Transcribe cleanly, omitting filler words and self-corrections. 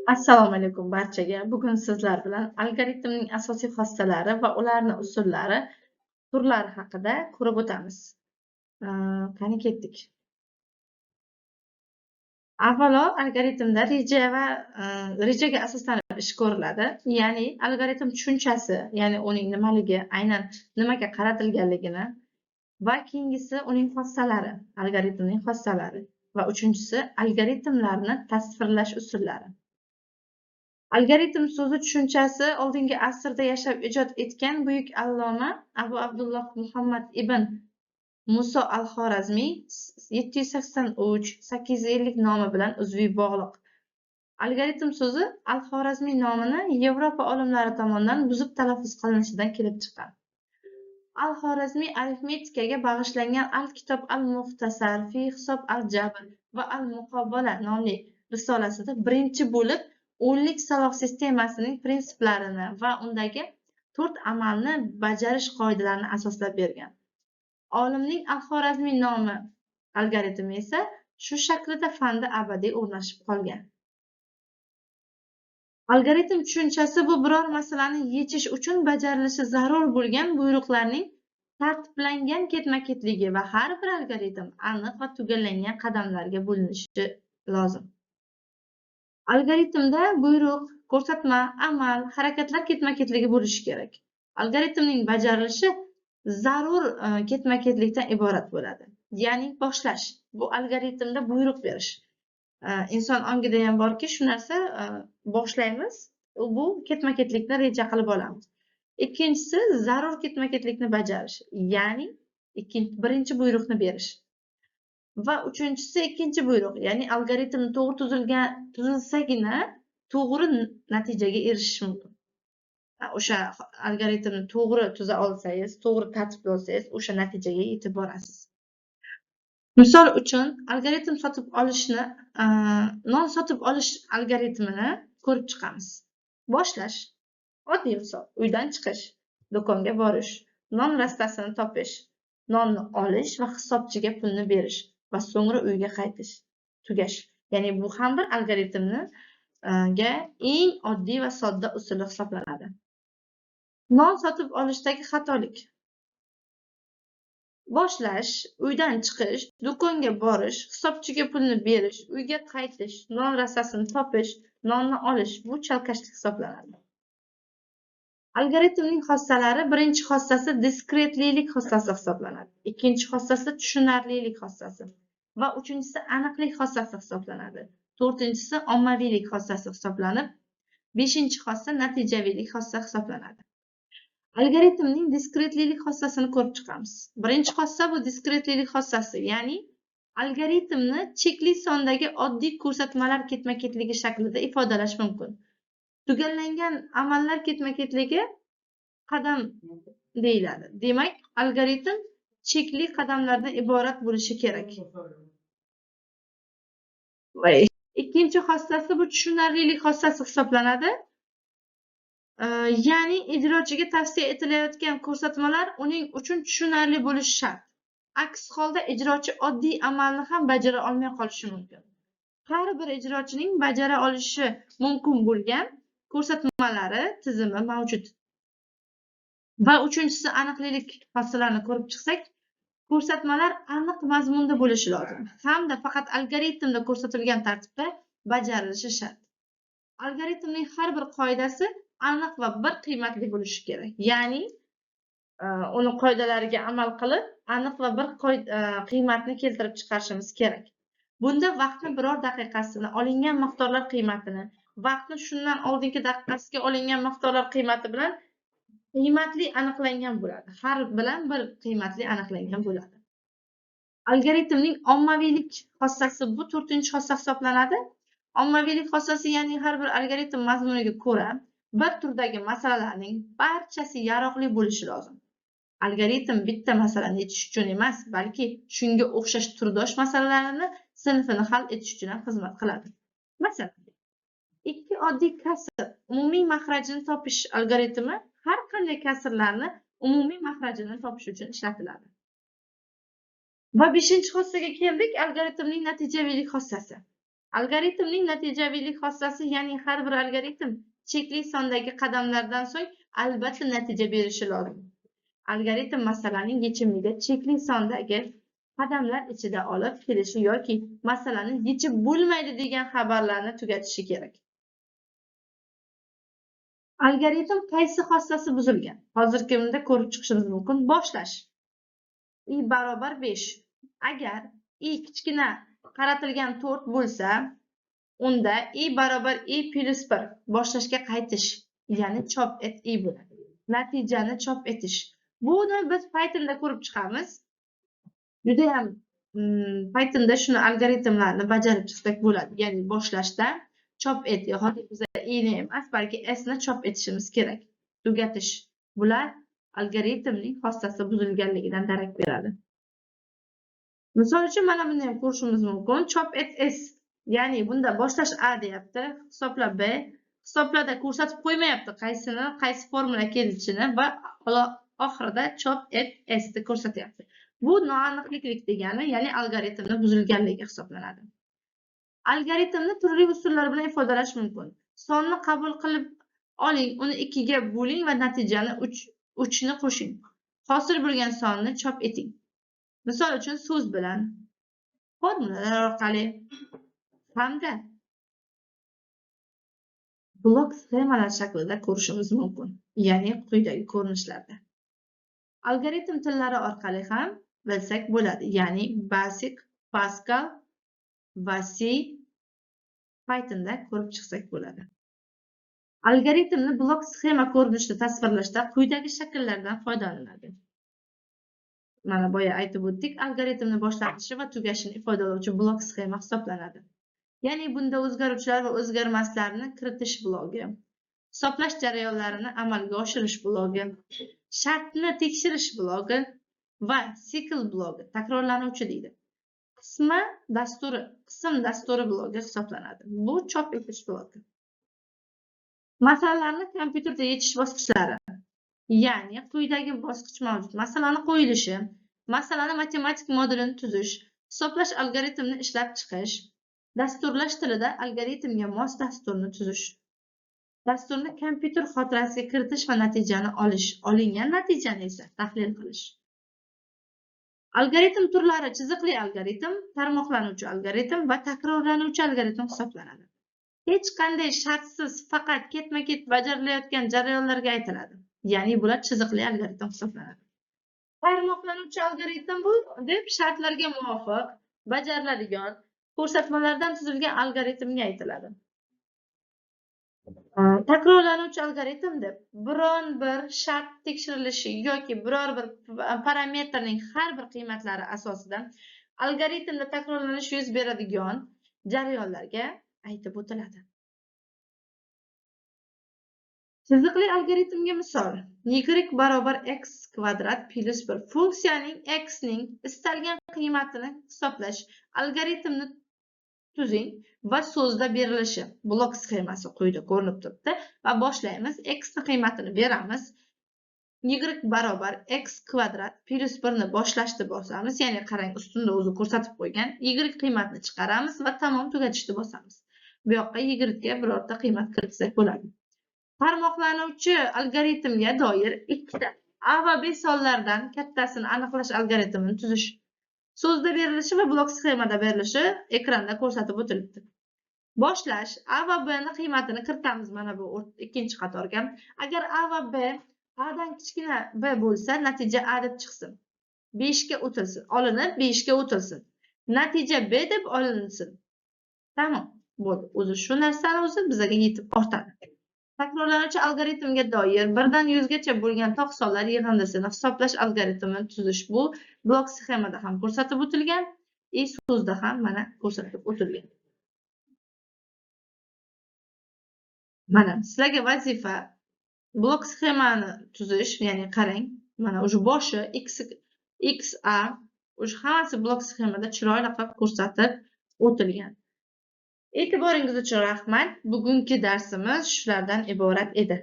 Assalomu alaykum barchaga. Bugun sizlar bilan algoritmning asosiy xossalari va ularni usullari, turlari haqida ko'rib o'tamiz. Qani ketdik. Avvalo algoritmda reja va rejaga asoslanib ish ko'riladi. Ya'ni algoritm tushunchasi, ya'ni uning nimaligi, aynan nimaga qaratilganligini va keyingisi uning xossalari, algoritmning xossalari va uchinchisi algoritmlarni tasvirlash usullari. Algoritm so'zi tushunchasi oldingi asrda yashab ijod etgan buyuk alloma Abu Abdulloh Muhammad ibn Muso al-Xorazmiy 783-850 nomi bilan uzviy bog'liq. Algoritm so'zi al-Xorazmiy nomini Yevropa olimlari tomonidan buzib talaffuz qilinishidan kelib chiqqan. Al-Xorazmiy arifmetikaga bag'ishlangan Al-Kitob al-Muxtasar fi hisob al-jabr va al-muqobala nomli risolasida birinchi bo'lib o'nlik sanoq sistemasining prinsiplarini va undagi 4 amalni bajarish qoidalarini asoslab bergan. Olimning Al-Xorazmiy nomi algoritmi esa shu shaklida fanda abadiy o'rnashib qolgan. Algoritm tushunchasi bu biror masalani yechish uchun bajarilishi zarur bo'lgan buyruqlarning tartiblangan ketma-ketligi va har bir algoritm aniq va tugallangan qadamlarga bo'linishi lozim. Algoritmda buyruq, ko'rsatma, amal, harakatlar ketma-ketligi bo'lishi kerak. Algoritmning bajarilishi zarur ketma-ketlikdan iborat bo'ladi. Ya'ni boshlash, bu algoritmda buyruq berish. Inson ongida ham borki, shu narsa boshlaymiz, bu ketma-ketlikni reja qilib olamiz. Ikkinchisi zarur ketma-ketlikni bajarish, ya'ni birinchi buyruqni berish. Va uchinchisi ikkinchi buyruq, ya'ni algoritm to'g'ri tuzilsagina to'g'ri natijaga erishish mumkin. O'sha algoritmni to'g'ri tuza olsangiz, to'g'ri tartiblay olsangiz, o'sha natijaga yetib borasiz. Misol uchun, algoritm sotib olishni, non sotib olish algoritmini ko'rib chiqamiz. Boshlash, oddiy misol, uydan chiqish, do'konga borish, non rastasini topish, nonni olish va hisobchiga pulni berish va so'ngra uyga qaytish, tugash. Ya'ni bu ham bir algoritmni ga eng oddiy va sodda usuli hisoblanadi. Non sotib olishdagi xatolik. Boshlash, uydan chiqish, do'konga borish, hisobchiga pulni berish, uyga qaytish, non rastasini topish, nonni olish bu chalkashlik hisoblanadi. Algoritmning xossalari birinchi xossasi diskretlilik xossasi hisoblanadi. Ikkinchi xossasi tushunarlilik xossasi va uchinchisi aniqlik xossasi hisoblanadi. To'rtinchisi ommaviylik xossasi hisoblanib, beshinchi xossa natijaviylik xossa hisoblanadi. Algoritmning diskretlilik xossasini ko'rib chiqamiz. Birinchi xossa bu diskretlilik xossasi, ya'ni algoritmni chekli sondagi oddiy ko'rsatmalar ketma-ketligi shaklida ifodalash mumkin. Tugallangan amallar ketma-ketligi qadam deyiladi. Demak, algoritm chekli qadamlardan iborat bo'lishi kerak. Va ikkinchi xossasi bu tushunarlilik xossasi hisoblanadi. Ya'ni ijrochiga tavsiya etilayotgan ko'rsatmalar uning uchun tushunarli bo'lishi shart. Aks holda ijrochi oddiy amalni ham bajara olmay qolishi mumkin. Har bir ijrochining bajara olishi mumkin bo'lgan ko'rsatmalari tizimi mavjud. Va uchinchisi aniqlik xossalarini ko'rib chiqsak, ko'rsatmalar aniq mazmunda bo'lishi lozim hamda faqat algoritmda ko'rsatilgan tartibda bajarilishi shart. Algoritmning har bir qoidasi aniq va bir qiymatli bo'lishi kerak. Ya'ni uni qoidalariga amal qilib, aniq va bir qiymatni keltirib chiqarishimiz kerak. Bunda vaqtni biror daqiqasini olingan miqdorlar qiymatini, vaqtni shundan oldingi daqiqasiga olingan miqdorlar qiymati bilan qiymatli aniqlangan bo'ladi. Har bilan bir qiymatli aniqlangan bo'ladi. Algoritmning ommaviylik xossasi bu to'rtinchi xossa hisoblanadi. Ommaviylik xossasi, ya'ni har bir algoritm mazmuniga ko'ra bir turdagi masalalarning barchasi yaroqli bo'lishi lozim. Algoritm bitta masalani yechish uchun emas, balki shunga o'xshash turdosh masalalarni sinfini hal etish uchun ham xizmat qiladi. Masalan, ikki oddiy kasr umumiy maxrajini topish algoritmi har qanday kasrlarni umumiy maxrajini topish uchun ishlatiladi. Va beshinchi xossaga keldik, algoritmning natijaviylik xossasi. Algoritmning natijaviylik xossasi, ya'ni har bir algoritm chekli sondagi qadamlardan so'ng albatta natija berishi lozim. Algoritm masalaning yechimiga chekli sondagi qadamlar ichida olib kelishi yoki masalani yechib bo'lmaydi degan xabarlarni tugatishi kerak. Algoritm qaysi xossasi buzilgan? Hozirgi kunda ko'rib chiqishimiz mumkin. Boshlash. I barobar 5. Agar i kichkina qaratilgan 4 bo'lsa, unda i barobar i plus 1 boshlashga qaytish, ya'ni chop et i bo'ladi. Natijani chop etish. Buni biz Pythonda ko'rib chiqamiz. Juda ham Pythonda shuni algoritmlarni bajarib chiqsak bo'ladi. Ya'ni boshlashda chop et, hozir biz i ni emas, balki s ni chop etishimiz kerak. Tugatish. Bular algoritmning xossasi buzilganligidan darak beradi. Misol uchun mana buni ham ko'rishimiz mumkin. Chop et s, ya'ni bunda boshlash a deyapti, hisobla b, hisoblada ko'rsatib qo'ymayapti qaysini, qaysi formula kelishini va oxirida chop et s ni ko'rsatyapti. Bu noaniqlik degani, ya'ni algoritmni buzilganligi hisoblanadi. Algoritmni turli usullar bilan ifodalash mumkin. Sonni qabul qilib oling, uni 2 ga bo'ling va natijani 3 ni qo'shing. Hosil bo'lgan sonni chop eting. Misol uchun so'z bilan, formulalar orqali hamda blok sxemalar shaklida ko'rishimiz mumkin, ya'ni quyidagi ko'rinishlarda. Algoritm tillari orqali ham bilsak bo'ladi, ya'ni Basic, Pascal va C, Pythonda ko'rib chiqsak bo'ladi. Algoritmni blok sxema ko'rinishida tasvirlashda quyidagi shakllardan foydalaniladi. Mana boya aytib o'tdik, algoritmni boshlanishi va tugashini ifodalovchi blok sxema hisoblanadi. Ya'ni bunda o'zgaruvchilar va o'zgarmaslarni kiritish blogi, hisoblash jarayonlarini amalga oshirish blogi, shartni tekshirish blogi va sikl blogi, takrorlanuvchi deydi. Qism dasturi blogi hisoblanadi. Bu chop etish blogi. Masalalarni kompyuterda yechish bosqichlari. Ya'ni quyidagi bosqich mavjud. Masalani qo'yilishi, masalani matematik modulini tuzish, hisoblash algoritmini ishlab chiqish, dasturlash tilida algoritmga mos dasturni tuzish, dasturni kompyuter xotirasiga kiritish va natijani olish, olingan natijani esa tahlil qilish. Algoritm turlari chiziqli algoritm, tarmoqlanuvchi algoritm va takrorlanuvchi algoritm hisoblanadi. Hech qanday shartsiz faqat ketma-ket bajarilayotgan jarayonlarga aytiladi. Ya'ni bular chiziqli algoritm hisoblanadi. Tarmoqlanuvchi algoritm bu deb shartlarga muvofiq bajariladigan ko'rsatmalardan tuzilgan algoritmga aytiladi. Takrorlanuvchi algoritm deb biron bir shart tekshirilishi yoki biror bir parametrning har bir qiymatlari asosida algoritmda takrorlanish yuz beradigan jarayonlarga aytib o'tiladi. Chiziqli algoritmga misol: y barobar x kvadrat plus 1 funksiyaning x ning istalgan qiymatini hisoblash algoritmni tuzing va so'zda berilishi blok sxemasi quyida ko'rinib turibdi va boshlaymiz. X ni qiymatini beramiz. Y barobar x kvadrat plus 1 ni boshlashni bosamiz, ya'ni qarang ustunda o'zi ko'rsatib qo'ygan y qiymatni chiqaramiz va tamom tugatishni bosamiz. Bu yoqqa y ga birorta qiymat kiritsak bo'ladi. Tarmoqlanuvchi algoritmga doir ikkita a va b sonlardan kattasini aniqlash algoritmini tuzish. So'zda berilishi va blok sxemada berilishi ekranda ko'rsatib o'tilibdi. Boshlash a va b ni qiymatini kiritamiz mana bu ikkinchi qatorga. Agar a va b a dan kichkina b bo'lsa, natija a deb chiqsin. 5 ga o'tilsin, olinib 5 ga o'tilsin. Natija b deb olinsin. Tamom, bo'ldi. O'zi shu narsani o'zi bizga yetib ortadi. Takrorlanuvchi algoritmga doir 1 dan 100 gacha bo'lgan toq sonlar yig'indisini hisoblash algoritmini tuzish bu blok sxemada ham ko'rsatib o'tilgan, so'zda ham mana ko'rsatib o'tilgan. Mana sizlarga vazifa blok sxemani tuzish, ya'ni qarang, mana o'sha boshi x, x a o'sha hammasi blok sxemada chiroyli qilib ko'rsatib o'tilgan. E'tiboringiz uchun rahmat. Bugungi darsimiz shulardan iborat edi.